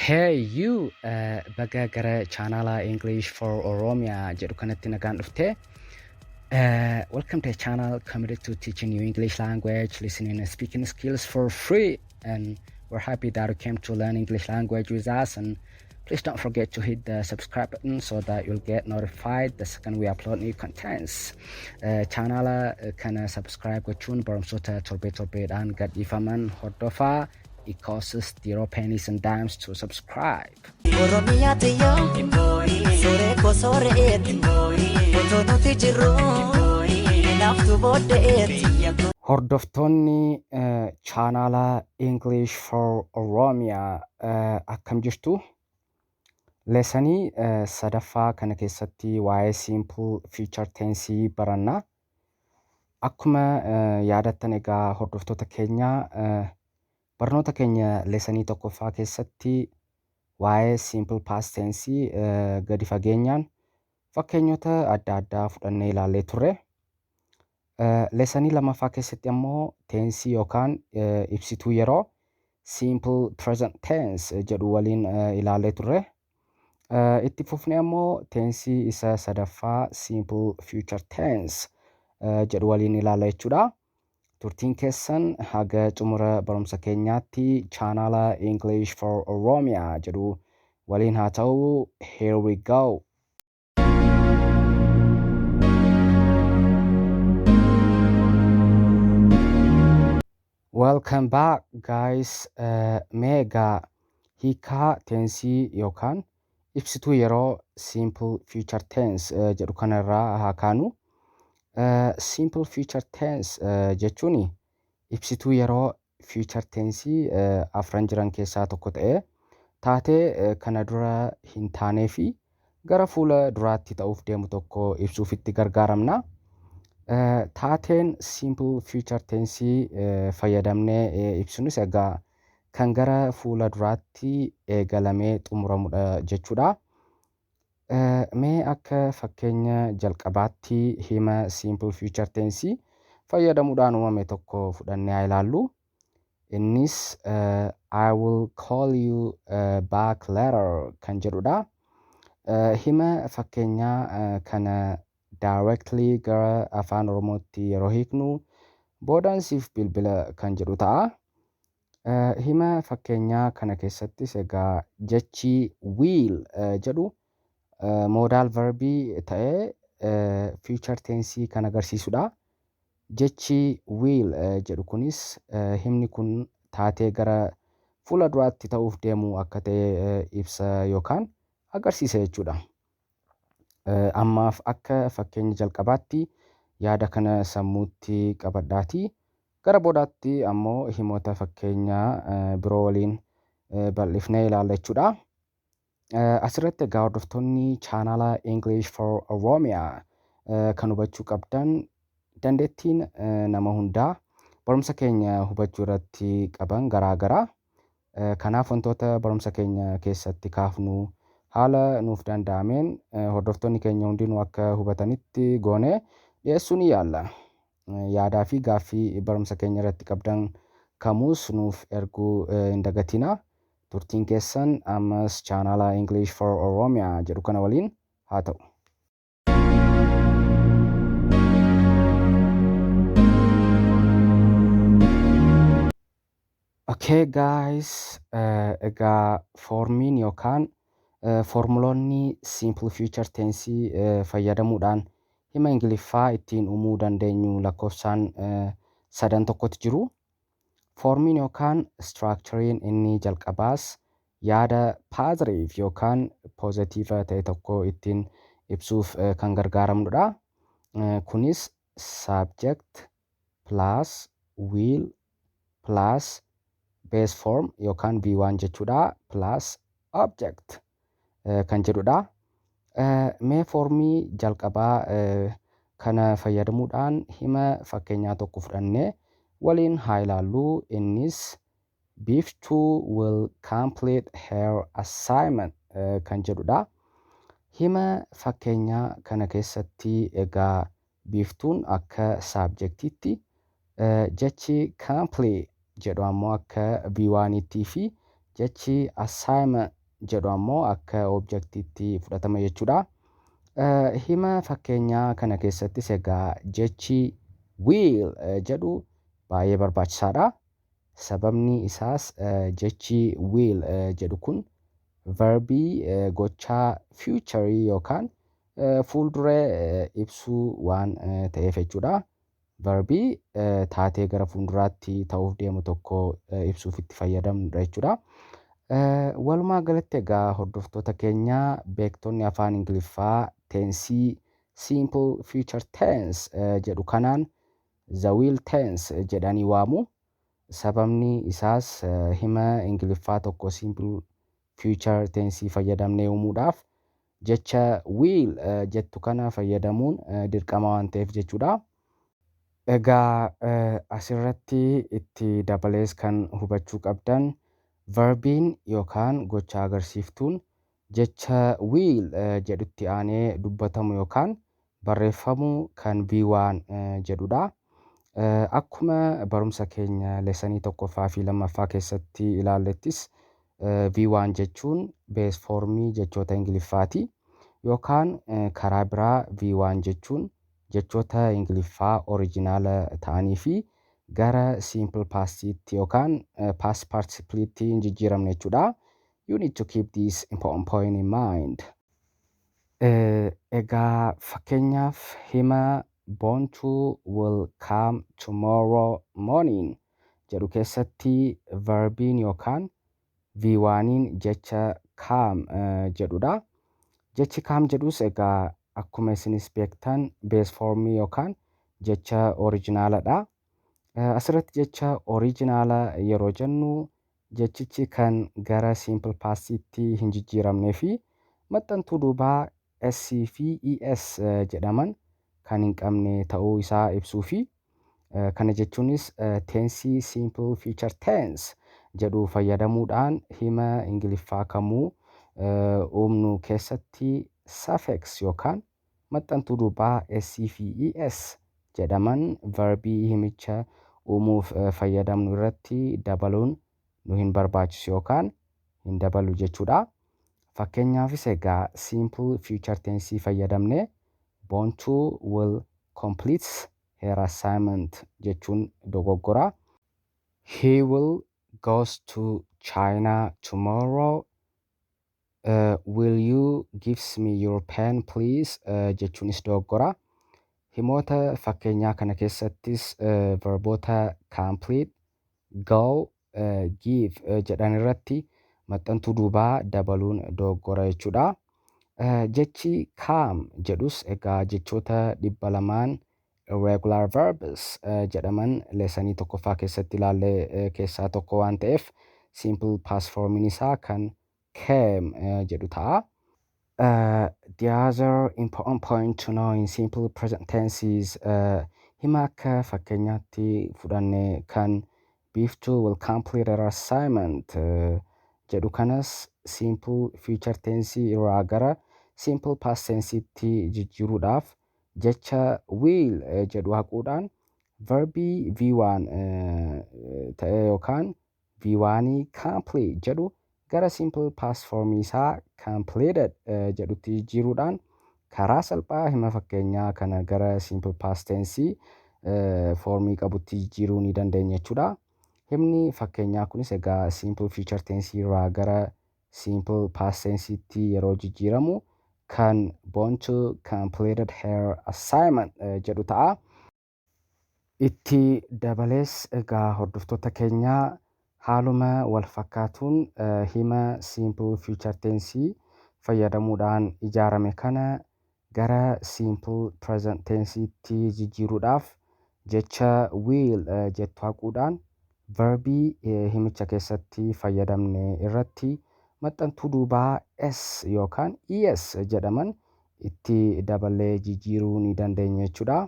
Hey you baga gara chaanaala English for Oromia jedhu kanatti nagaan dhufte. Welcome to a channel committed to teaching you English language, listening and speaking skills for free. And we're happy that you came to learn English language with us. And please don't forget to hit the subscribe button so that you'll get notified the second we upload new contents. Chaanaala kana subscribe gochuun barumsoota torbee torbeedhaan gadhiifaman hordofaa. It costs zero pennies and dimes to subscribe. Oromiyaa tiyya sooree koo soore'eeti otoo nuti jirru hinaaftu boodde'eeti. Hordoftoonni chaanaala English for Oromia akkam jirtu? Lessonii sadaffaa kana keessatti waa'ee simple future tense baranna. Akkuma yaadattan egaa hordoftoota keenya, barnoota keenya lessonii tokkoffaa keessatti waa'ee simple past tense gadi fageenyaan fakkeenyota adda addaa fudhannee ilaallee turre. Lessonii lammaffaa keessatti ammoo teensii yookaan ibsituu yeroo simple present tense jedhu waliin ilaallee turre. Itti fufnee ammoo teensii isa sadaffaa simple future tense jedhu waliin ilaalla jechuudha. Turtiin keessan haga xumura barumsa keenyaatti chaanaala English for Oromia jedhu waliin haa ta'u. Here we go. Welcome back, guys. Mee egaa hiikaa teensii yookaan ibsituu yeroo simple future tense jedhu kanarraa haa kaanu. Simple future tense jechuun ibsituu yeroo future tense afran jiran keessaa tokko ta'ee taatee kana dura hin taanee fi gara fuula duraatti ta'uuf deemu tokko ibsuuf itti gargaaramna. Taateen simple future tense fayyadamnee ibsinus egaa kan gara fuula duraatti eegalamee xumuramudha jechuudha. Mee akka fakkeenya jalqabaatti hima simple future tense fayyadamuudhaan uumame tokko fudhannee haa ilaallu. Innis "I will call you back later" kan jedhudha. Hima fakkeenyaa kana directly gara Afaan Oromootti yeroo hiiknu "boodaan siif bilbila" kan jedhu ta'a. Hima fakkeenyaa kana keessattis egaa jechi "will" jedhu modal verbii ta'ee future tense kan agarsiisudha. Jechi "will" jedhu kunis himni kun taatee gara fuula duraatti ta'uuf deemu akka ta'e ibsa yookaan agarsiisa jechuudha. Ammaaf akka fakkeenya jalqabaatti yaada kana sammuutti qabadhaatii gara boodaatti ammoo himoota fakkeenyaa biroo waliin bal'ifnee ilaalla jechuudha. Asirratti egaa hordoftoonni chaanaala English for Oromia kan hubachuu qabdan, dandeettiin nama hundaa barumsa keenya hubachuu irratti qaban garaa gara. Kanaaf wantoota barumsa keenya keessatti kaafnu haala nuuf danda'ameen hordoftoonni keenya hundinuu akka hubatanitti goonee dhiyeessuu ni yaalla. Yaadaa fi gaaffii barumsa keenya irratti qabdan kamuus nuuf erguu hin dagatinaa. Turtiin keessan ammas chaanaala English for Oromia jedhu kana waliin haa ta'u. Okay guys, egaa foormiin yookaan foormuloonni simple future tense fayyadamuudhaan hima Ingiliffaa ittiin uumuu dandeenyu lakkoofsaan sadan tokkotu jiru. Foormiin yookaan structurein inni jalqabaas yaada positive yookaan positive ta'e tokko ittiin ibsuuf kan gargaaramnudha. Kunis subject plus will plus base form yookaan V1 jechuudha, plus object kan jedhudha. Mee foormii jalqabaa kana fayyadamuudhaan hima fakkeenyaa tokko fudhannee waliin haa ilaallu. Innis "Biiftuu will complete her assignment" kan jedhudha. Hima fakkeenyaa kana keessatti egaa Biiftuun akka subjectiitti, jechi "complete" jedhu ammoo akka V1tti fi Jechi assignment jedhu ammoo akka objectiitti fudhatama jechuudha. Hima fakkeenyaa kana keessattis egaa jechi will jedhu baay'ee barbaachisaadha. Sababni isaas jechi will jedhu kun verbii gochaa futurii yookaan fuulduree ibsuu waan ta'eef jechuudha. Verbii taatee gara fuulduraatti ta'uuf deemu tokko ibsuuf itti fayyadamnudha jechuudha. Walumaa galatti egaa, hordoftoota keenyaa, beektonni afaan Ingiliffaa tensii simple future tense jedhu kanaan the will tense jedhanii waamu. Sababni isaas hima Ingiliffaa tokko simple future tensii fayyadamnee uumuudhaaf jecha will jettu kana fayyadamuun dirqama waan ta'eef jechuudha. Egaa asirratti itti dabalees kan hubachuu qabdan, verbiin yookaan gocha agarsiiftuun jecha will jedhutti aanee dubbatamu yookaan barreeffamu kan V1 jedhudha. Akkuma barumsa keenya lessonii tokkoffaa fi lammaffaa keessatti ilaallettis, V1 jechuun base formii jechoota Ingiliffaati. Yookaan karaa biraa V1 jechuun jechoota Ingiliffaa original ta'anii fi gara simple pastiitti yookaan past participleetti hin jijjiiramne jechuudha. You need to keep this important point in mind. Egaa fakkeenyaaf hima "Boontuu will come tomorrow morning" jedhu keessatti verbiin yookaan V1n jecha come jedhudha. Jechi come jedhus egaa akkuma isinis beektan base formii yookaan jecha originaladha. Asirratti jecha original yeroo jennu, jechichi kan gara simple pastiitti hin jijjiiramnee fi maxxantuu duubaa S fi ES jedhaman kan hin qabne ta'uu isaa ibsuu fi kana jechuunis tensii simple future tense jedhu fayyadamuudhaan hima Ingiliffaa kamuu uumnu keessatti suffix yookaan maxxantuu duubaa S fi ES jedhaman verbii himicha uumuuf fayyadamnu irratti dabaluun nu hin barbaachisu yookaan hin dabalu jechuudha. Fakkeenyaafis egaa simple future tense fayyadamnee "Boontuu will complete her assignment" jechuun dogoggora. "He will goes to China tomorrow." "Will you gives me your pen, please?" Jechuunis dogoggora. Himoota fakkeenyaa kana keessattis verboota complete, go, give jedhan irratti maxxantuu duubaa dabaluun dogoggora jechuudha. Jechi come jedhus egaa jechoota 200n irregular verbs jedhaman lessonii tokkoffaa keessatti ilaalle keessaa tokko waan ta'eef, simple past formiin isaa kan came jedhu ta'a. The other important point to know in simple present tense is hima akka fakkeenyaatti fudhanne kan "Biiftuu will complete her assignment" jedhu kanas simple future tense irraa gara simple past tensetti jijjiiruudhaaf jecha will jedhu haquudhaan verbii V1 ta'e yookaan V1 complete jedhu gara simple past form isaa completed jedhutti jijjiiruudhaan karaa salphaa hima fakkeenyaa kana gara simple past tense formii qabutti jijjiiruu ni dandeenya jechuudha. Himni fakkeenyaa kunis egaa simple future tense irraa gara simple past tensetti yeroo jijjiiramu kan "Boontuu completed her assignment" jedhu ta'a. Itti dabalees egaa, hordoftoota keenyaa, haaluma wal fakkaatuun hima simple future tense fayyadamuudhaan ijaarame kana gara simple present tensetti jijjiiruudhaaf jecha will jettu haquudhaan verbii himicha keessatti fayyadamne irratti maxxantuu duubaa s yookaan es jedhaman itti daballee jijjiiruu ni dandeenya jechuudha.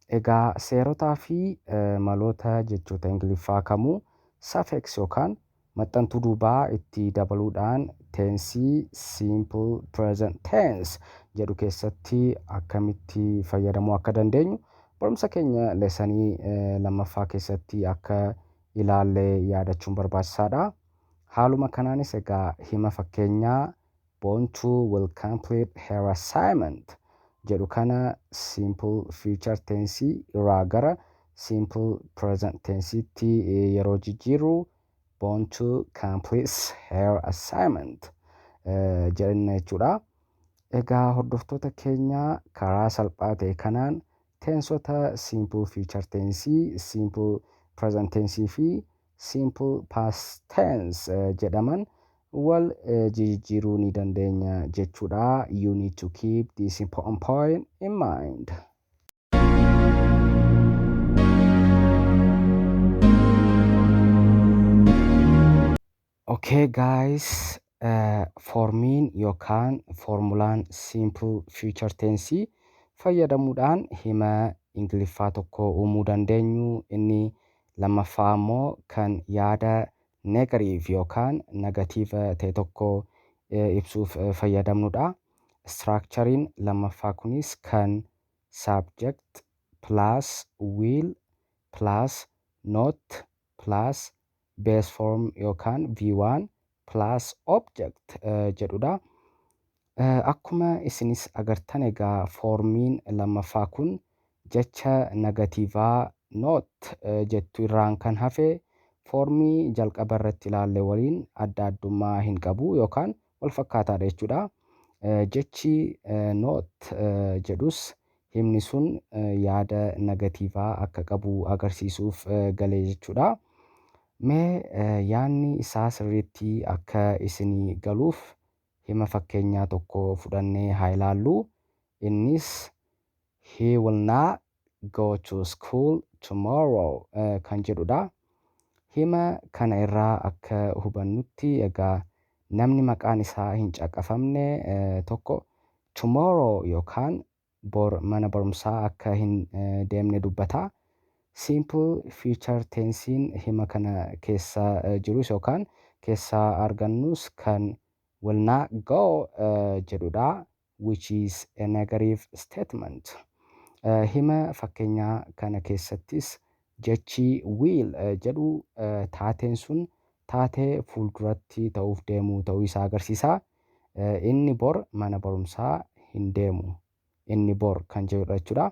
Egaa seerotaa fi maloota jechoota Ingiliffaa kamuu suffix yookaan maxxantuu duubaa itti dabaluudhaan tensii simple present tense jedhu keessatti akkamitti fayyadamuu akka dandeenyu barumsa keenya lessonii lammaffaa keessatti akka ilaallee yaadachuun barbaachisaadha. Haaluma kanaanis egaa hima fakkeenyaa "Boontuu will complete her assignment" jedhu kana simple future tense irraa gara simple present tensetti yeroo jijjiirru "Boontuu completes her assignment" jenna jechuudha. Egaa hordoftoota keenya, karaa salphaa ta'e kanaan teensota simple future tense, simple present tense fi simple past tense jedhaman wal jijjiiruu ni dandeenya jechuudha. You need to keep this important point in mind. Okay guys, foormiin yookaan foormulaan simple future tense fayyadamuudhaan hima Ingiliffaa tokko uumuu dandeenyu inni lammaffaa immoo kan yaada negative yookaan negative ta'e tokko ibsuuf fayyadamnudha. Structurein lammaffaa kunis kan subject plus will plus not plus base form yookaan V1 plus object jedhudha. Akkuma isinis agartan egaa foormiin lammaffaa kun jecha negatiivaa not jettu irraan kan hafe foormii jalqaba irratti ilaalle waliin adda addummaa hin qabu yookaan wal fakkaataadha jechuudha. Jechi not jedhus himni sun yaada negatiivaa akka qabu agarsiisuuf galee jechuudha. Mee yaadni isaa sirriitti akka isinii galuuf hima fakkeenyaa tokko fudhannee haa ilaallu. Innis "He will not go to school tomorrow" kan jedhudha. Hima kana irraa akka hubannutti egaa namni maqaan isaa hin caqafamne tokko tomorrow yookaan bor mana barumsaa akka hin deemne dubbata. Simple future tensiin hima kana keessa jirus yookaan keessaa argannus kan will not go jedhudha, which is a negative statement. Hima fakkeenyaa kana keessattis jechi will jedhu taateen sun taatee fuulduratti ta'uuf deemu ta'uu isaa agarsiisa. Inni bor mana barumsaa hin deemu. Inni bor kan jedhudha jechuudha.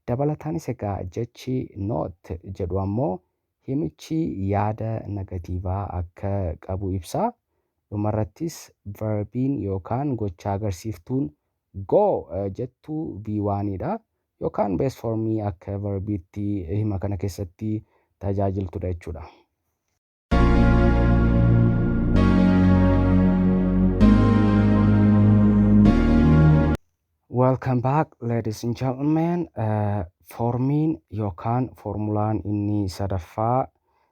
Dabalataanis egaa jechi not jedhu ammoo himichi yaada negatiivaa akka qabu ibsa. Dhumarrattis verbiin yookaan gocha agarsiiftuun go jettu V1dha. Yookaan base formii akka verbiitti hima kana keessatti tajaajiltudha jechuudha. Welcome back, ladies and gentlemen. Foormiin yookaan foormulaan inni sadaffaa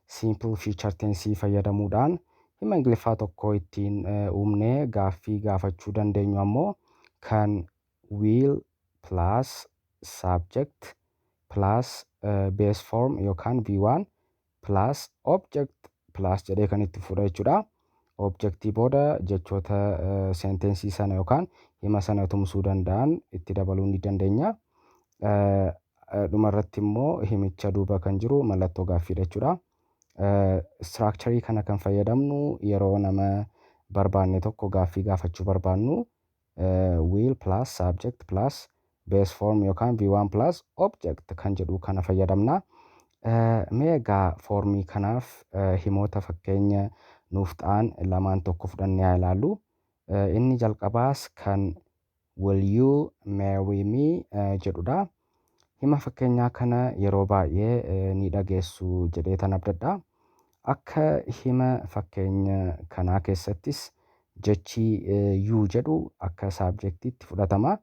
simple future tense fayyadamuudhaan hima Ingiliffaa tokko ittiin uumnee gaaffii gaafachuu dandeenyu ammoo kan will plus subject plus base form yookaan V1 plus object plus jedhee kan itti fudha jechuudha. Objectii booda jechoota seentensii sana yookaan hima sana tumsuu danda'an itti dabaluu ni dandeenya. Dhumarratti immoo himicha duuba kan jiru mallattoo gaaffiidha jechuudha. Structurii kana kan fayyadamnu yeroo nama barbaanne tokko gaaffii gaafachuu barbaannu will plus subject plus base form yookaan V1 plus object kan jedhu kana fayyadamna. Mee egaa foormii kanaaf himoota fakkeenya nuuf ta'an lamaan tokko fudhannee haa ilaallu. Inni jalqabaas kan "Will you marry me?" jedhudha. Hima fakkeenyaa kana yeroo baay'ee ni dhageessu jedhee tan abdadha. Akka hima fakkeenya kanaa keessattis jechi you jedhu akka subjectiitti fudhatama.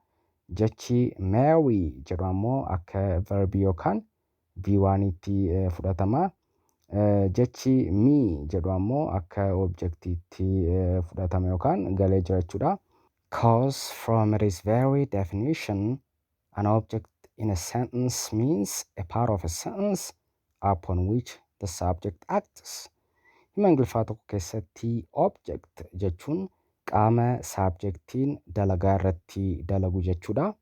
Jechi marry jedhu ammoo akka verbii yookaan V1tti fudhatama. Jechi me jedhu ammoo akka objectiitti fudhatama yookaan galee jira jechuudha. 'Cause from its very definition, an object in a sentence means a part of a sentence upon which the subject acts. Hima Ingiliffaa tokko keessatti object jechuun qaama subjectiin dalagaa irratti dalagu jechuudha.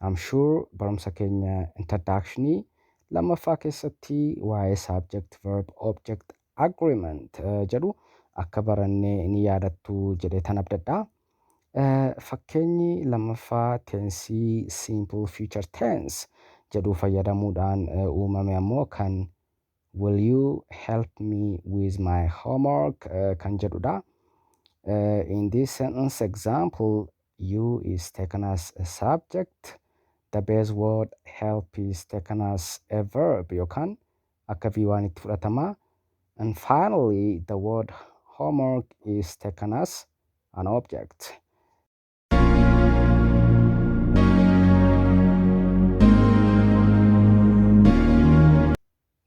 I'm sure barumsa keenya introductionii lammaffaa keessatti waa'ee subject verb object agreement jedhu Akka baranne ni yaadattu jedheetan abdadha. Fakkeenyi lammaffaa teensii simple future tense jedhu fayyadamuudhaan uumame ammoo kan "Will you help me with my homework?" kan jedhudha. In this sentence example, you is taken as a subject, the base word help is taken as a verb yookaan akka V1 itti fudhatama. And finally, the word homework is taken as an object.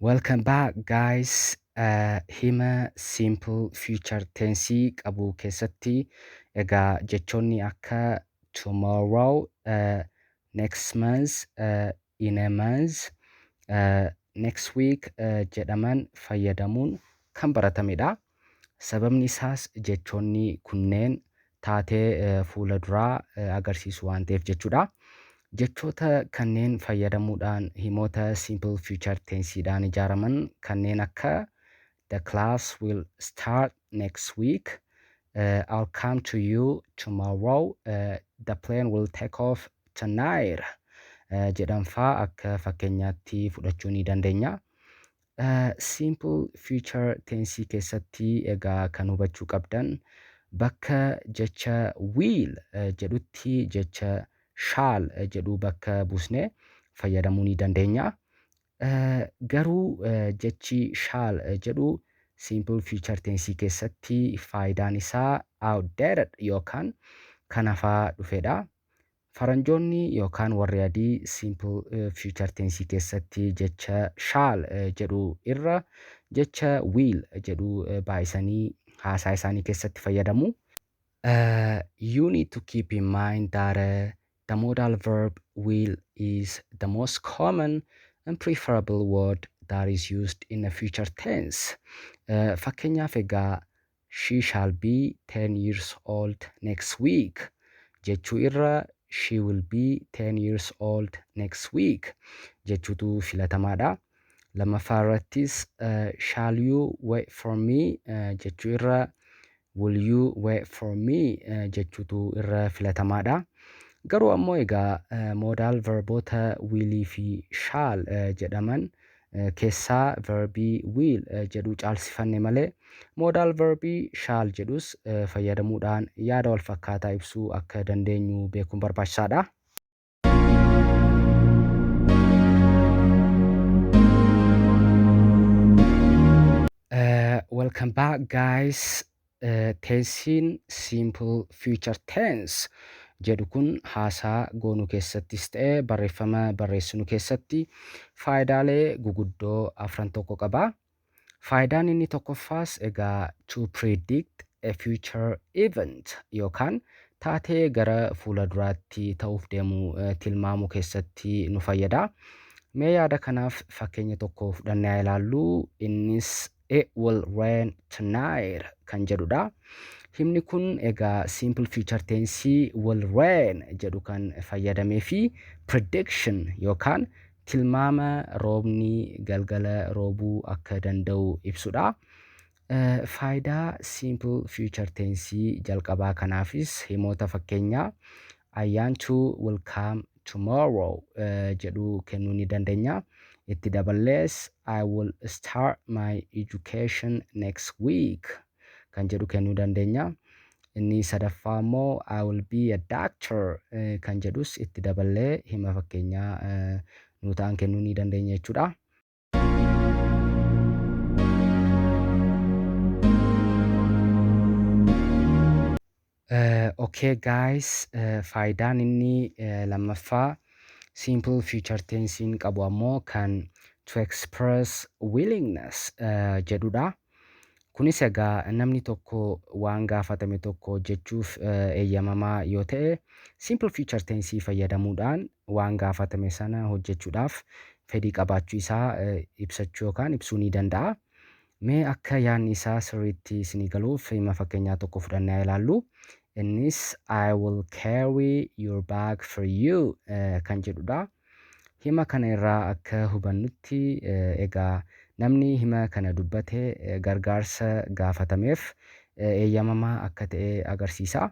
Welcome back, guys. Hima simple future tense qabu keessatti egaa jechoonni akka tomorrow, next month, in a month, next week jedhaman fayyadamuun kan baratamedha. Sababni isaas jechoonni kunneen taatee fuula duraa agarsiisu waan ta'eef jechuudha. Jechoota kanneen fayyadamuudhaan himoota simple future tenseedhaan ijaaraman kanneen akka "The class will start next week," "I'll come to you tomorrow," "The plane will take off tonight" jedhan faa akka fakkeenyaatti fudhachuu ni dandeenya. Simple future tense keessatti egaa kan hubachuu qabdan bakka jecha will jedhutti jecha shall jedhu bakka buusnee fayyadamuu ni dandeenya. Garuu jechi shall jedhu simple future tense keessatti faayidaan isaa outdated yookaan kan hafaa dhufedha. Faranjoonni yookaan warri adii simple future tense keessatti jecha shall jedhu irra jecha will jedhu baay'isanii haasaa isaanii keessatti fayyadamu. You need to keep in mind that the modal verb will is the most common and preferable word that is used in a future tense. Fakkeenyaaf egaa "She shall be 10 years old next week" jechuu irra "She will be 10 years old next week" jechuutu filatamaadha. Lammaffaa irrattis "Shall you wait for me?" jechuu irra "Will you wait for me?" jechuutu irra filatamaadha. Garuu ammoo egaa modal verboota willii fi shall jedhaman keessaa verbii will jedhu caalsifanne malee modal verbii shall jedhus fayyadamuudhaan yaada wal fakkaataa ibsuu akka dandeenyu beekuun barbaachisaadha. Welcome back, guys. Tensiin simple future tense jedhu kun haasaa goonuu keessattis ta'e barreeffama barreessinu keessatti faayidaalee guguddoo afran tokko qaba. Faayidaan inni tokkoffaas egaa to predict a future event yookaan taatee gara fuula duraatti ta'uuf deemu tilmaamuu keessatti nu fayyada. Mee yaada kanaaf fakkeenya tokko fudhannee haa ilaallu. Innis "It will rain tonight" kan jedhudha. Himni kun egaa simple future tense will rain jedhu kan fayyadamee fi prediction yookaan tilmaama roobni galgala roobuu akka danda'u ibsudha. Faayidaa simple future tense jalqabaa kanaafis himoota fakkeenyaa "Ayyaantu will come tomorrow" jedhu kennuu ni dandeenya. Itti daballees "I will start my education next week" kan jedhu kennuu dandeenya. Inni sadaffaa immoo "I will be a doctor" kan jedhus itti daballee hima fakkeenyaa nuu ta'an kennuu ni dandeenya jechuudha. Okay guys, faayidaan inni lammaffaa simple future tensiin qabu ammoo kan to express willingness jedhudha. Kunis egaa namni tokko waan gaafatame tokko hojjechuuf eeyyamamaa yoo ta'e simple future tensii fayyadamuudhaan waan gaafatame sana hojjechuudhaaf fedhii qabaachuu isaa ibsachuu yookaan ibsuu ni danda'a. Mee akka yaadni isaa sirriitti isinii galuuf hima fakkeenyaa tokko fudhannee haa ilaallu. Innis "I will carry your bag for you" kan jedhudha. Hima kana irraa akka hubannutti egaa namni hima kana dubbate gargaarsa gaafatameef eeyyamamaa akka ta'e agarsiisa.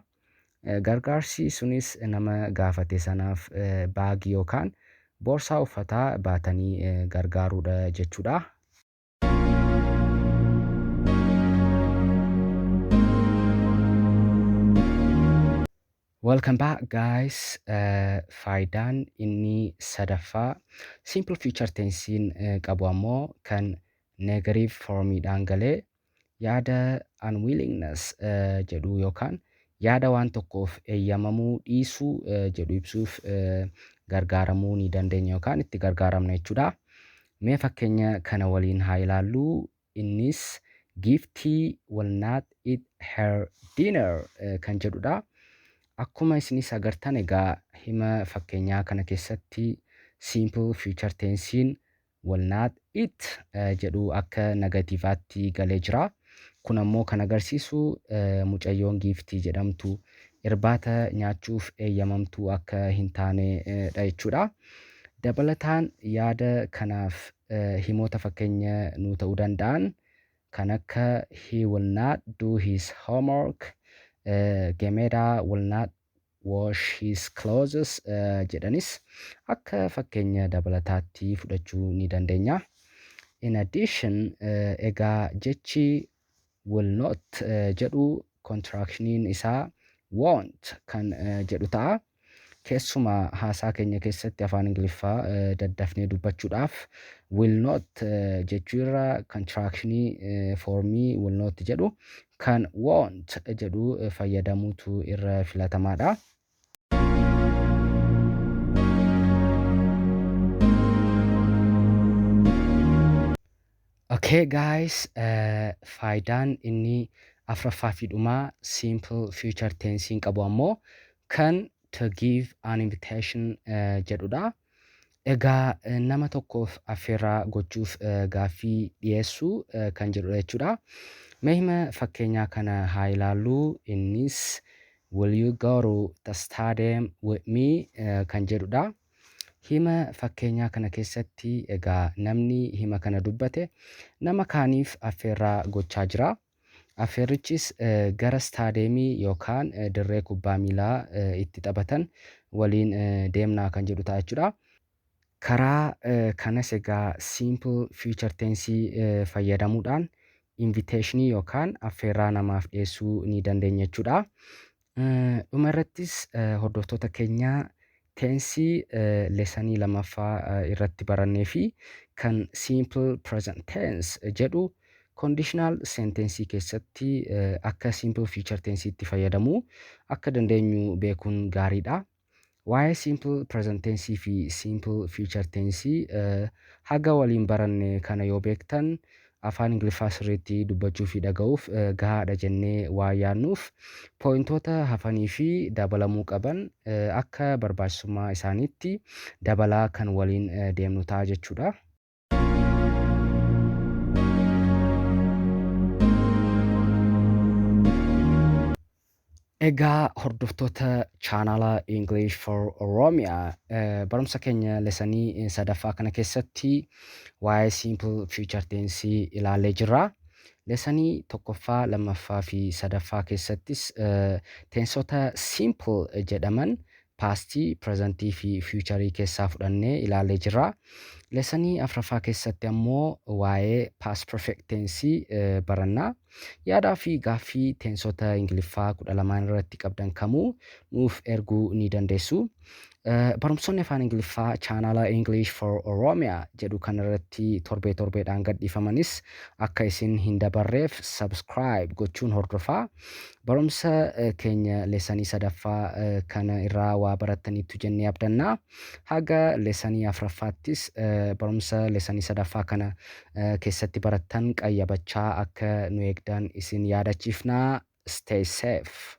Gargaarsi sunis nama gaafate sanaaf baagii yookaan boorsaa uffataa baatanii gargaaruudha jechuudha. Welcome back, guys. Faayidaan inni sadaffaa simple future tensiin qabu ammoo kan negative formiidhaan galee yaada unwillingness jedhu yookaan yaada waan tokkoof eeyyamamuu dhiisuu jedhu ibsuuf gargaaramuu ni dandeenya yookaan itti gargaaramna jechuudha. Mee fakkeenya kana waliin haa ilaallu. Innis "Gifty will not eat her dinner" kan jedhudha. Akkuma isinis agartan egaa, hima fakkeenyaa kana keessatti simple future tensiin "will not eat" jedhu akka negatiivaatti galee jira. Kun ammoo kan agarsiisu mucayyoon Giiftii jedhamtu irbaata nyaachuuf eeyyamamtuu akka hin taanedha jechuudha. Dabalataan yaada kanaaf himoota fakkeenya nuu ta'uu danda'an kan akka "He will not do his homework", "Gemeda will not wash his clothes" jedhanis akka fakkeenya dabalataatti fudhachuu ni dandeenya. In addition, egaa jechi "will not" jedhu contractioniin isaa "won't" kan jedhu ta'a. Keessumaa haasaa keenya keessatti afaan Ingiliffaa daddafnee dubbachuudhaaf "will not" jechuu irra contractionii formii "will not" jedhu kan "won't" jedhu fayyadamuutu irra filatamaadha. Okay guys, faayidaan inni afuraffaa fi dhumaa simple future tensiin qabu ammoo kan "to give an invitation" jedhudha. Egaa nama tokkoof affeerraa gochuuf gaaffii dhiyeessuu kan jedhudha jechuudha. Mee hima fakkeenyaa kana haa ilaallu. Innis "Will you go to the stadium with me?" kan jedhudha. Hima fakkeenyaa kana keessatti egaa namni hima kana dubbate nama kaaniif affeerraa gochaa jira. Affeerrichis gara staadeemii yookaan dirree kubbaa miilaa itti taphatan waliin deemnaa kan jedhu ta'a jechuudha. Karaa kanas egaa simple future tensii fayyadamuudhaan invitationii yookaan affeerraa namaaf dhiyeessuu ni dandeenya jechuudha. Dhuma irrattis, hordoftoota keenyaa, tensii lessonii lammaffaa irratti barannee fi kan simple present tense jedhu conditional sentensii keessatti akka simple future tensiitti fayyadamuu akka dandeenyu beekuun gaariidha. Waa'ee simple present tensii fi simple future tensii haga waliin baranne kana yoo beektan afaan Ingiliffaa sirriitti dubbachuu fi dhaga'uuf gahaadha jennee waan yaadnuuf, pointoota hafanii fi dabalamuu qaban akka barbaachisummaa isaaniitti dabalaa kan waliin deemnu ta'a jechuudha. Egaa hordoftoota chaanala English for Oromia, barumsa keenya lessonii sadaffaa kana keessatti waa'ee simple future tense ilaallee jirra. Lessonii tokkoffaa, lammaffaa fi sadaffaa keessattis tensota simple jedhaman pastii, presentii fi futurii keessaa fudhannee ilaallee jirra. Lessonii afuraffaa keessatti ammoo waa'ee past perfect tensii baranna. Yaadaa fi gaaffii tensota Ingiliffaa 12n irratti qabdan kamuu nuuf erguu ni dandeessu. Barumsoonni afaan Ingiliffaa chaanala English for Oromia jedhu kanarratti torbee torbeedhaan gadhiifamanis akka isin hin dabarreef subscribe gochuun hordofaa. Barumsa keenya lessonii sadaffaa kana irraa waa barattaniittu jennee abdanna. Haga lessonii afuraffaattis barumsa lessonii sadaffaa kana keessatti barattan qayyabachaa akka nu eegdan isin yaadachiifnaa. Stay safe.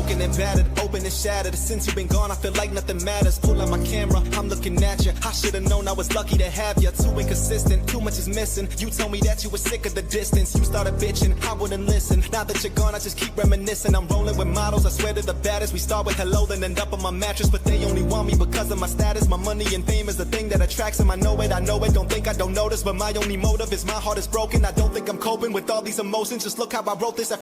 Broken and battered, open and shattered. Since you've been gone, I feel like nothing matters. Pull out my camera, I'm looking at you. I should've known I was lucky to have you. Too inconsistent, too much is missing. You told me that you were sick of the distance. You started bitching, I wouldn't listen. Now that you're gone, I just keep reminiscing. I'm rolling with models, I swear to the baddest. We start with hello, then end up on my mattress. But they only want me because of my status. My money and fame is the thing that attracts them. I know it, I know it. Don't think I don't notice, but my only motive is my heart is broken. I don't think I'm coping with all these emotions. Just look how I wrote this.